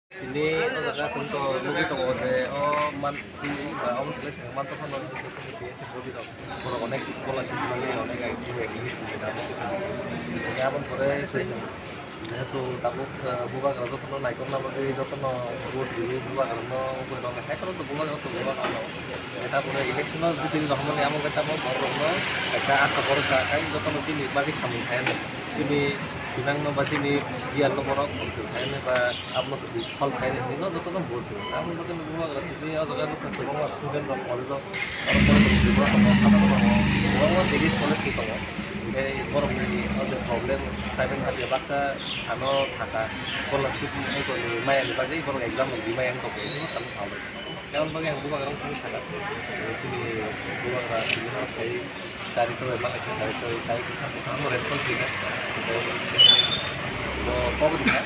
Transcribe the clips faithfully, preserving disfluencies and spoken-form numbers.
Chini o jaga chwng to nugwi tongo je o man, twi ba omo twi se man to phano social media se body rok borok onek scholarship mani onek ai twi ai twi twi na. Aboni pore se jehetu tabuk, eh, bubagra jotono naikokna bagwi jotono vote riwi bubagrano ugwi rok hai phano to bubagra to bubagra no. Tabuk election o jitini rohormani amo khe tabuk borok rokno kaisa asa bhorosa khai jotono chini bagwi samung khai ano. Chini thinangno ba chini biyarno borok control khai ano ba abono solve khai ano hinwi no jotono vote rw. Aboni bagwi no bubagra chini o jaga nukha kwbangma student rok college o, aro college rok Tripura tongo, Tripura tongo, kwbangma degree college ni tongo. Tei borokni o je problem stipend hakhe baksa ano sakha scholarship ni maya ni bagwi borok exam rok di maya wng tongkhe hinwi no salo. Aboni bagwi ang bubagrano thangwi sakha, chini bubagra tini horo khai gari torbai manlai kha, gari torbai, gari torbai tamo response rikha. Bo kok rikha,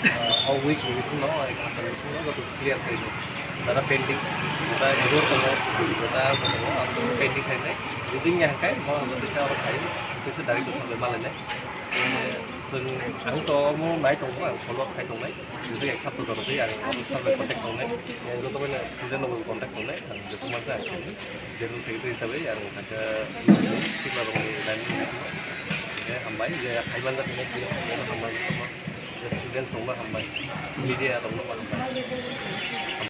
ah, o week ni bisingo, ek sapta ni bisingo joto clear khainai. Dara pending, dara ego tongo, dara tongo, ang pending khainai. Jodi wngya hwnkhe, bo ang teisa oro khai, teisa director songwi malainai. Chwng, ang to omo nai tongo, ang follow up khai tongnai. Jodi ek sapta jorok twi ang officer bai contact tongnai. Yang joto bai student rok bai contact tongnai. Ang jesuk mansa ang khainai. General secretary hisabe ang kaisa sikla rokni line ni bisingo. Hingke hambai je hai manjak hinwi tini hambai no hambai no tongma. Je students rokno hambai. Media rokno hambai.